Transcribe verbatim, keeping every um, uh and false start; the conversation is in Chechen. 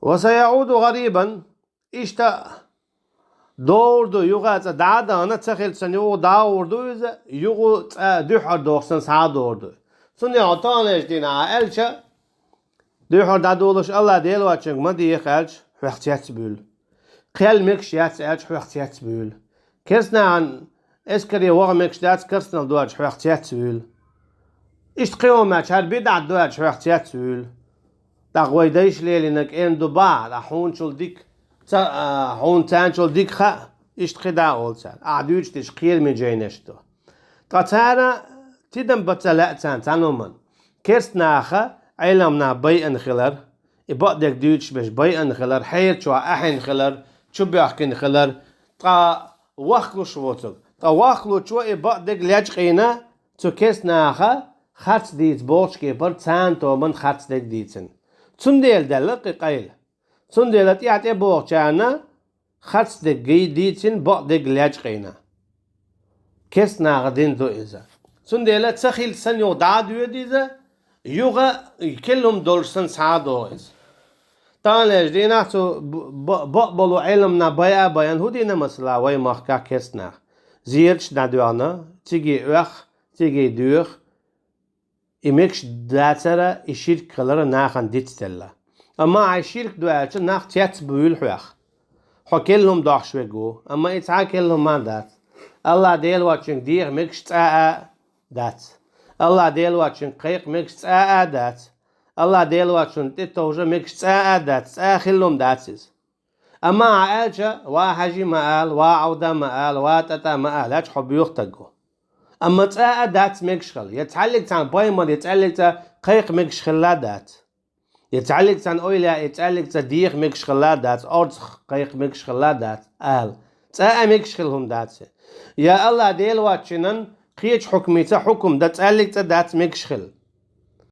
وسيعود غريبا, иштта догӀур ду, юха цӀа дӀа а дахана, ца хилча санна юха дӀагӀур ду иза, юха цӀа дуьххьара дохуш санна схьадогӀур ду. Цундела хьо таханлерчу дийнахь аьлча, дуьххьара дӀадолуш АллахӀ Дела воцчуьнга ма деха аьлча, хьох цецбуьйлу. Кхел мегаш яц аьлча, хьох цецбуьйлу. Керстанахана эскаре ваха мегаш дац, керстанал доцуш хьох цецвуьйлу. Иштта кхин хӀума аьлча, хӀара бидӀат доцуш хьох цецвуьйлу. ТӀаккха вай дайша лелийнарг эн ду бахьа, ткъа хьуначул дика ца, а, хьуна царначул дика хаьа, иштта кхин дӀа олу цара. Ахьа дуьйцуш дерш кхераме жайнаш ду. Ткъа цара тидам бан ца лаьа царна цхьана хӀуманна. Керстанаха Ӏеламнах байъина хилар, и бакъдерг дуьйцуш берш байъина хилар, хьерачохь ахьина хилар, чубоьхкина хилар, ткъа вахкалуш воцург. Ткъа вахкалучо и бакъдерг лечкъийна, цу керстанаха харц дийца бохучу кепара царна тӀе ма харц дерг дийцина. Цундела даьлла кхин къайла. Цундела тӀаьхьа тӀебогӀучарна харц дерг дийцина, бакъдерг лечкъийна. Керстанаха дина ду иза. Цундела ца хилча санна юха дӀа а доьду иза, юха кхин хӀума долуш санна схьа а догӀу иза. Таханлерчу дийнахь цу б-, б-, бакъболу Ӏеламнах байъа а байъина хӀун дина, масала, вай махкахь керстанаха? Зерат дӀадоьгӀна, цига оьху, цига доьху, и мегаш дацара, и ширк хилара нахана дицделла. Амма хьайн ширк ду аьлча, нах цецбуьйлу хьох. Хьо керла хӀума дохьуш верг ву, амма и цхьа а керла хӀума дац. АллахӀ Дела воцчуьнга деха мегаш цкъа а дац. АллахӀ Дела воцчуьнга кхайкха мегаш цкъа а дац. АллахӀ Дела воцчунна тӀетовжа мегаш цкъа а дац, цкъа а хилла хӀума дац иза. Амма ахьа аьлча, ва Хьажи ма ала, ва Ӏовда ма ала, ва ТӀатӀа ма ала, аьлча хьо боьха стаг ву. Амма цкъа а дац мегаш хила. Я цхьаьллиг цхьана пайхамар, я цхьаьллиг цкъа кхайкха мегаш хилла дац. Я цхьаьллиг цхьана ойла, я цхьаьллиг цкъа деха мегаш хилла дац, орцах кхайкха мегаш хилла дац, ала. Цкъа а мегаш хила хӀума дац. Я АллахӀ Дела воцчунна кхечу хьукмица хьукум дан цхьаьллиг цкъа дац мегаш хила.